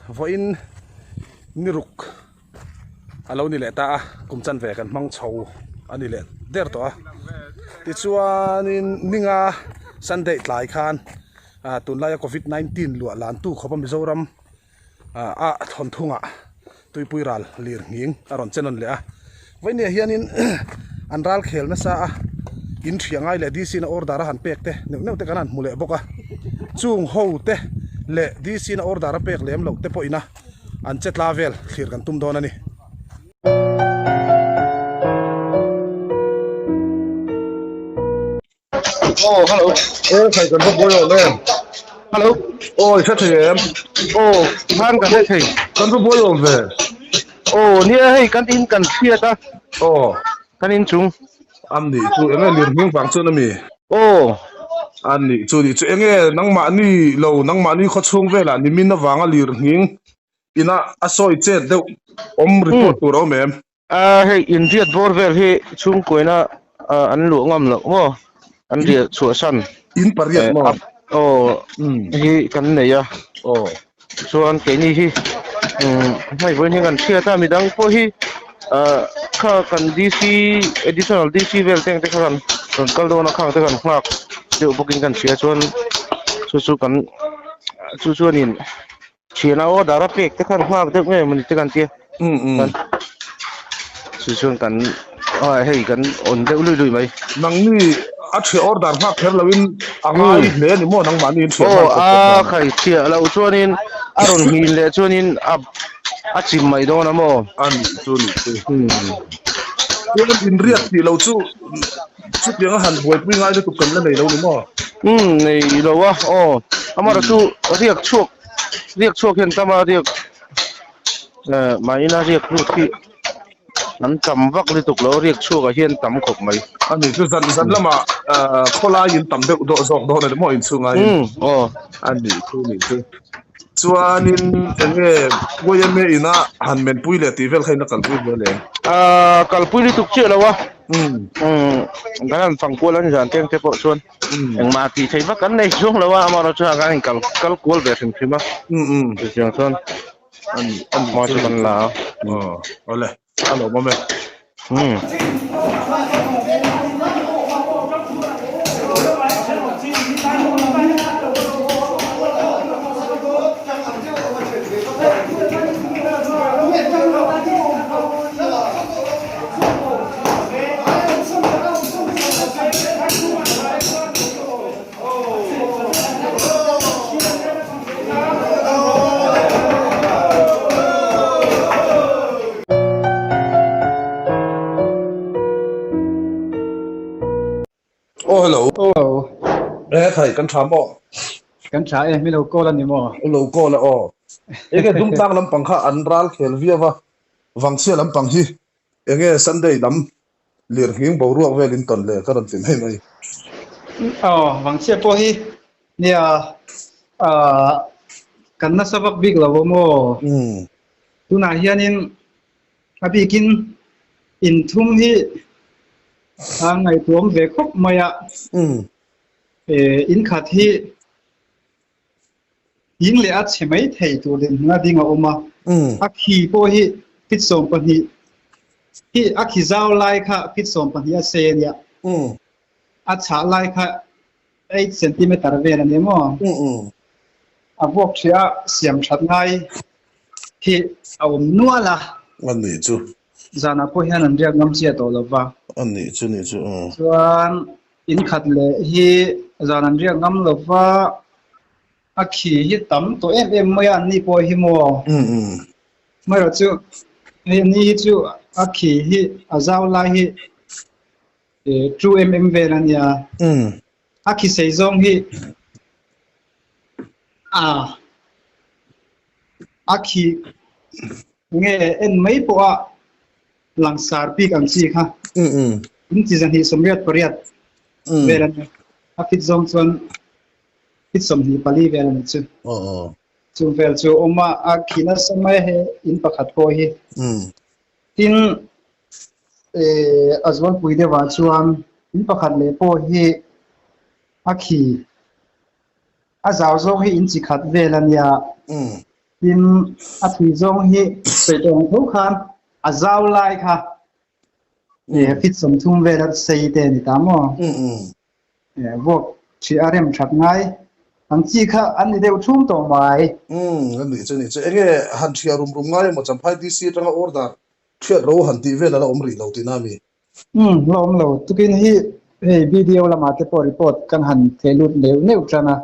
Vawiin ni ruk a lo ni leh ta a, kum chanve kan hmang chho a ni leh der tawh a. Tichuanin ninga Sunday tlai khan tunlaia Covid 19 luah lantu khawpa Mizoram a thawnthungah tuipui ral lir nghing a rawn che nawn leh a. Vawinia hianin an ral khel nasa a, in thiah ngai leh DC na order a han pek te neuh neuh te kan han hmu leh bawk a. Chung ho te leh DC na order a pek lem loh te pawhin a an che tla vel thlir kan tum dawn a ni. Oh, hello. Eh, khai kan va buai awm em? Hello. Oi, hre thei em? Oh, khan kan hre thei. Kan va buai awm ve. Oh, nia hei kan in kan hriat a. Oh. Kan in chung. An nih chu enge lir hming vang chuan ami? Oh. An nih chu nih chu enge nangmahni lo nangmahni khaw chhung velah nimin avanga lir hming ina a sawi chet deuh awm report tur a awm em? A hei inriat bawr vel hi chhungkuaina an luah ngam loh maw an riah chhuahsan in pariat maw aw hi kan nei a aw chuan keini hi hmai vawiin hi kan hriat a midang pawh hi kha kan DC additional DC vel te ang te kha kan rawn kal dawn a khang te kan nghak deuh bawkin kan hria chuan chu chu kan chu chuanin Thian a order a pek te khan nghak deuh nge mawni te kan tia. Um um. Kan chu chuan kan a hei kan on deuh lui lui mai. Nangni a thiah order nghak kher loin a ngai hle a ni maw nangmahni in thiah Aw nghal a khai thiah loh chuanin a rawn nghin leh chuanin a a chim mai dawn a maw. A nih chu nih chu. Chuan inriat tih lo chu chutiang a han buaipui ngai lutuk kan la nei lo ni maw? Um nei lo a aw amaherawhchu riak chhuak Riak chhuak hian tam a riak eh mahina riak lut hi an tam vak lutuk lo riak chhuak ah hian tam khawp mai. A ni chu zan zan lamah eh khawlai in tam deuh dawh zawk dawn a ni maw inchhung aiin. Umm aw. A ni chu ni chu. Chuanin eng nge YMA ina han menpui leh tih vel kha in a kalpui zel em? Ah kalpui lutuk chiah lo a. Umm. Umm kan han fang kual a ni zan teng te pawh chuan. Engmah tih theih vak kan nei chuang lo a, amaherawhchu chuan kan inkal kal kual ve hrim hrim a. Chutiang chuan hma chu kan la a. Awle, a lawmawm e. Oh hello. Oh. Eh thai kan tha maw? Kan tha e, mi lo call ani maw? Lo call a aw. Enge dumtlang lampang kha an ral khel viau a, Vangchhia lampang hi enge Sunday lam Lirnghing boruak vel in tawn leh ka rawn ti mai mai. Aw, Vangchhia pawh hi nia ah kan nasa vak bik lo awm aw. Tunah hianin a bikin inthum hi a ngaihtuam ve khawp mai a. Inkhat hi Ding leh a chhe mai thei tur dinhmun a ding a awm a. A khi pawh hi feet 12 hi a khi zau lai kha feet 12 a sei a nia. A chhah lai kha 8 centimeter vel a ni maw? A vuak ṭhia siam ṭhat ngai hi a awm nual a. A nih chu. Zanah pawh hian an riak ngam chiah tawh lo va. A nih chu nih chu. Chuan In khat leh hi zan an riak ngam lo va, a khi hi tam tawh em em mai a, anni pawh hi maw? Amaherawh chu hei anni hi chu a khi hi a zau lai hi 2 mm vel a nia. A khi sei zawng hi a a khi nge en mai pawha langsar bik ang chi kha in chi zahnih 88 vel a ni. A fit zawng chuan fit 24 vel a ni chu. Chu vel chu awm a, a khi nasa mai a he in pakhat pawh hi. Tin, a zualpui deuhah chuan in pakhat leh pawh hi a khi a zau zawk hi in chi khat vel a nia. Tin, a thui zawng hi sawi tawh ang tho khan a zau lai kha feet 30 vela sei te a ni ta maw? Vuak ṭhi a rem ṭhat ngai ang chi kha an ni deuh ṭhum tawh mai. Umm, a nih chu nih chu. Enge han ṭhia rum rum ngai emaw Champhai DC aṭanga order ṭhiat ro han tih vel a la awm rih lo tihna a mi? Umm, la awm lo. Tukin hi hei BDO lamah te pawh report kan han theh lut neuh neuh ṭan a.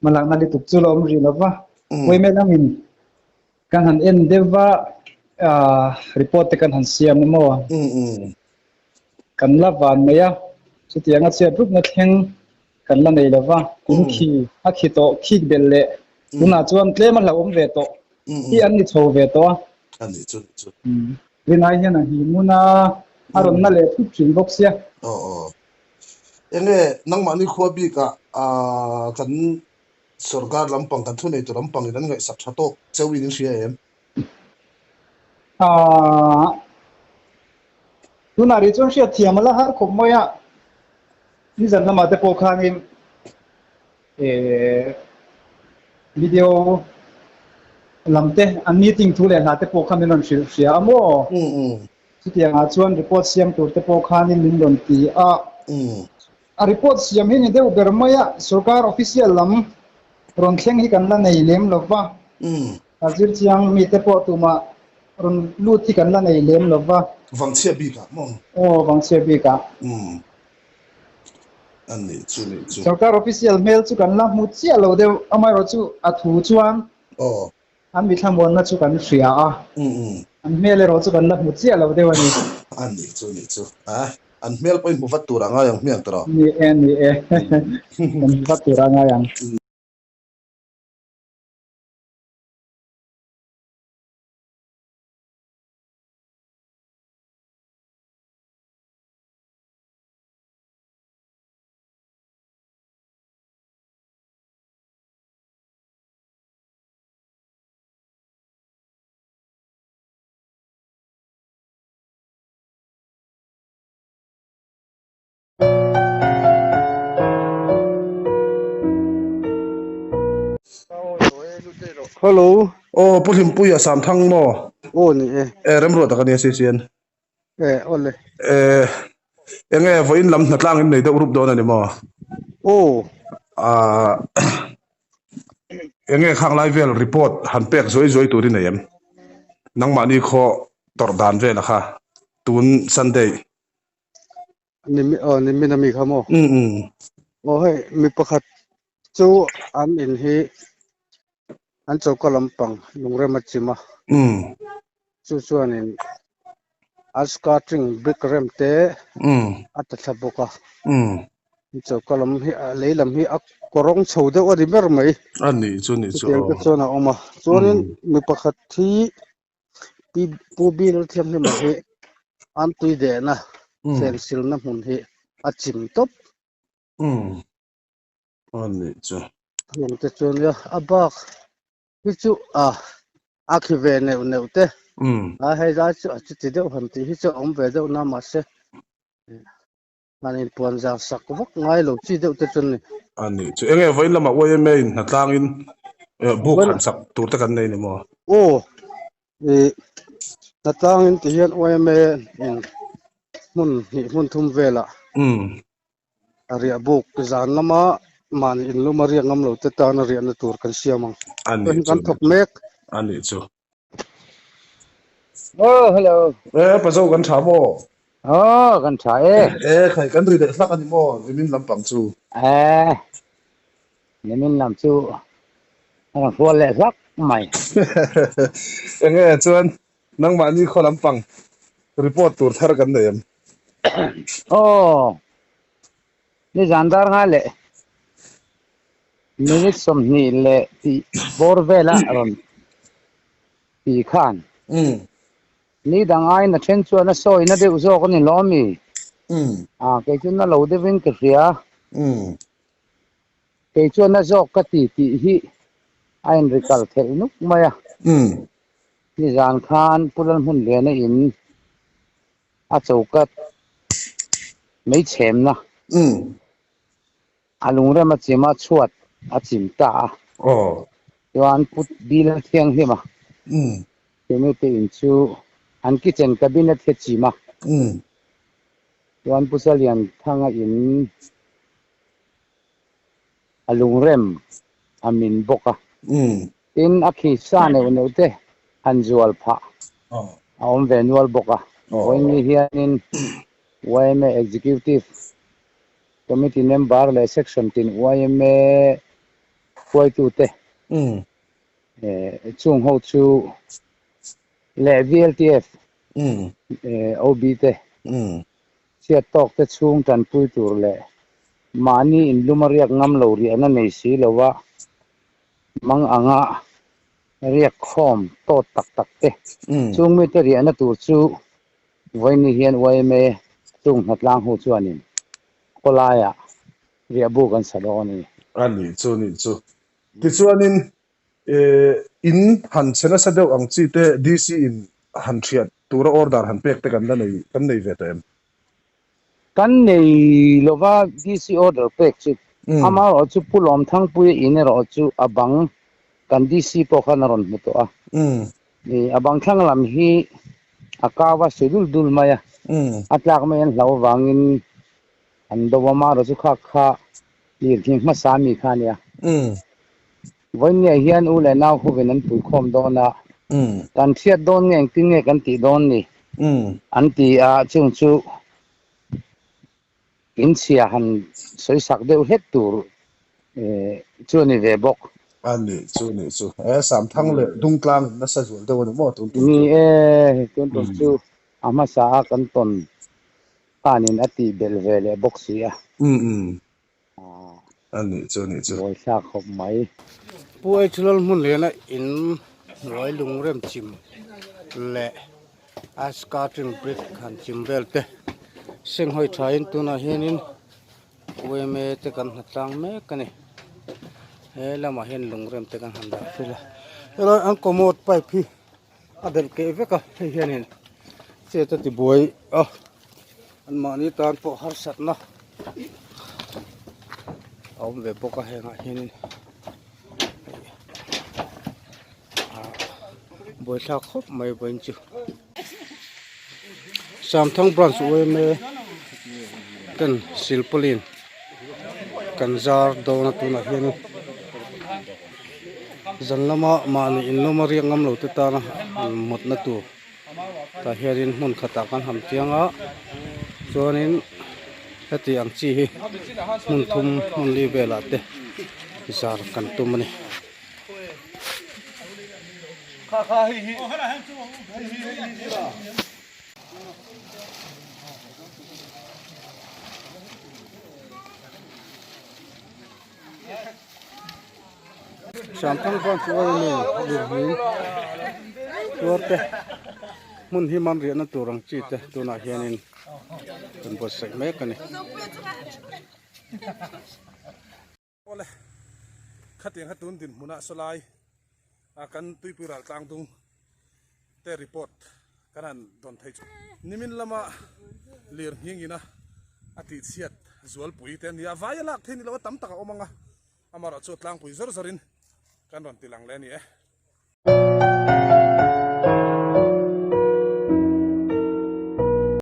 Hmalakna lutuk chu la awm rih lo va. Uaime langin kan han en deuh va, report te kan han siam a maw? Kan la van mai a, chutianga chhiat rupna thleng kan la nei lo va, in khi a khi tawh khik belh leh tunah chuan tlem a hlauhawm ve tawh hi an ni chho ve tawh a. Rinai hian a hnimun a, a rawn na leh thut thin bawk sia. Aw aw. Enge nangmahni khua bikah kan sorkar lampang, kan thuneitu lampangin an ngaihsak tha tawk cheuhin in hria em? Aaa tunah rih chuan hriat thiam a la har khawp mai a, nizan lamah te pawh khanin eh video lam te an meeting thu leh hla te pawh kha min rawn hrilh hria a maw? Chutiangah chuan report siam tur te pawh khanin min rawn ti a. A report siam hi ni deuh ber mai a, sorkar official lam rawn thleng hi kan la nei lem lo va. A zir chiang mite pawh tumah rawn lut hi kan la nei lem lo va. Vangchhia bikah maw? Aw, Vangchhia bikah. A nih chu, nih chu. Sorkar official hmel chu kan la hmu chiah lo deuh, amaherawh chu a thu chuan. Aw. An mithlamuanna chu kan hria a, an hmel erawh chu kan la hmu chiah lo deuh a ni. A nih chu, nih chu. A, an hmel pawhin hmu vat tur a ngai ang hmiang tawh. Ni e, ni e. Kan hmu vat tur a ngai ang. Hello. Aw Pu Hlimpuia Samthang maw? Aw ni e. E remruat tak a nia CCN. E awle. E enge vawiin lam hnatlang in nei deuh rup dawn a ni maw? Aw. Ah Enge khang lai vel report han pek zuai zuai tur i nei em? Nangmahni khaw tawrh dan vel a kha tun Sunday. Nimi aw nimin ami kha maw? Um um. Aw hei mi pakhat chu an in hi an choka lampang lungrem a chim a. Um. Chu chuanin a skirting brick rem te a ta thla bawk a. Choka lam hi lei lam hi a kawrawng chho deuh a ni ber mai. A nih chu nih chu Chutiang te chuan a awm a. Chuanin mi pakhat hi Pi Pu Bil Thianghlim-a hi an tui dehna fensilna hmun hi a chim tawp. A nih chu. Heng te chuan nia a bak hi chu a a khi ve neuh neuh te a hei lai chu a chuti deuh han tih hi chu a awm ve deuh na mahse han inpuan zar sak vak ngai lo chi deuh te chu a ni. A nih chu enge vawiin lamah YMA in hnatlangin buk han sak tur te kan nei ni maw? Aw ih hnatlangin ti hian YMA in hmun hnih hmun thum velah A riah buk zan lama mahni inlum a riak ngam lo te tan a riahna tur kan siam ang. A nih chu Kan thawk mek. A nih chu. Oh, hello. E, Pazo kan tha maw? Oh, kan tha e. E, khai kan ri leh hlak a ni maw? Nimin lampang chu. E, nimin lam chu a rawn hrual leh hlak mai. Enge chuan Nangmahni khaw lampang report tur thar kan nei em? Aw, nizan dar ngai leh minute 20 leh tih bawr vela rawn ti khan ni dang aiin a then chuan a sawina deuh zawk a ni lo ami? A, kei chu na lo deuhin ka hria. Kei chuan na zawk ka ti tih hi a inrikal thelh nuk mai a. Nizan khan Pu Lalhmunliana in a choka mei chhemna a lungrem a chim a, chhuat a chim ta a. Chuan Pu Dil a thianghlim a, chumi te in chu an kitchen cabinet hi a chim a. Chuan Pu Salianthanga in a lungrem a min bawk a. Tin, a khi sa neuh neuh te han zual phah a awm ve nual bawk a. Vawiinni hianin yma Executive Committee member leh Section tin yma hruaitute chung ho chu leh VLTF OB te chhiat tawk te chhung tanpui tur leh mahni inlum a riak ngam lo riahna nei si lo a mang anga riak khawm tawt tak tak te chung mite riahna tur chu vawiin hian yma chung hnatlang ho chuanin khawlaiah riah buk an sa dawn a ni. A nih chu, nih chu. Tichuanin in han che nasa deuh ang chi te DC in han thiat tura order han pek te kan la nei, kan nei ve tawh em? Kan nei lova DC order pek chu. Amaherawh chu Pu Lawmthangpuia in erawh chu a bang kan DC pawh khan a rawn hmu tawh a. A bang thlang lam hi a kau a su dul dul mai a, a tlak mai an hlau avangin An do a mara chu kha kha lirthing hmasa mi kha a nia. Vawiinniah hian u leh nau huvin an pui khawm dawn a, kan hriat dawn nge engtin nge kan tih dawn ni an ti a, chung chu inchhia han sawi sak deuh hlek tur chu a ni ve bawk. A nih chu nih chu. E Samthang leh Dungtlang in nasa zual deuh a ni maw tun tum chu? Ni e, tun tum chu a hmasa a kan tawn Khanin a tih belh ve leh bawk si a. Umm umm. A nih chu a nih chu. Buaithlak khawp mai. Pu H Lalhmunliana in hnuai lungrem chim leh ice cutting brick han chim vel te senghawi thain tunah hianin yma te kan hna tlang mek a ni. He lamah hian lungrem te kan han dah fel a. Helai an commode pipe hi a belh keh vek a hei hianin chet a ti buai a anmahni tan pawh harsatna a awm ve bawk a hengah hianin ah buaithlak khawp mai vawiin chu Samthang branch yma ten silpaulin kan zar dawn a tunah hianin. Zan lama mahni in lawma riak ngam lo te tana mawtna tur tah hianin hmun khatah kan ham chiang a chuanin heti ang chi hi hmun thum hmun li velah te zar kan tum a ni. Samthang chuan chu a ni lirhming tuar te hmun hi man riahna tur ang chi te tunah hianin kan buatsaih mek a ni. Awle khatiang kha tun dinhmunah sawlai a kan tuipui ral tlang dung te report kan han dawn thei chu nimin lama lirnghing ina a tihchhiat zualpui te a ni a vai a lak theih ni lo a tam tak a awm ang a amaherawhchu tlangpui zawr zawrin kan rawn ti lang leh a ni e.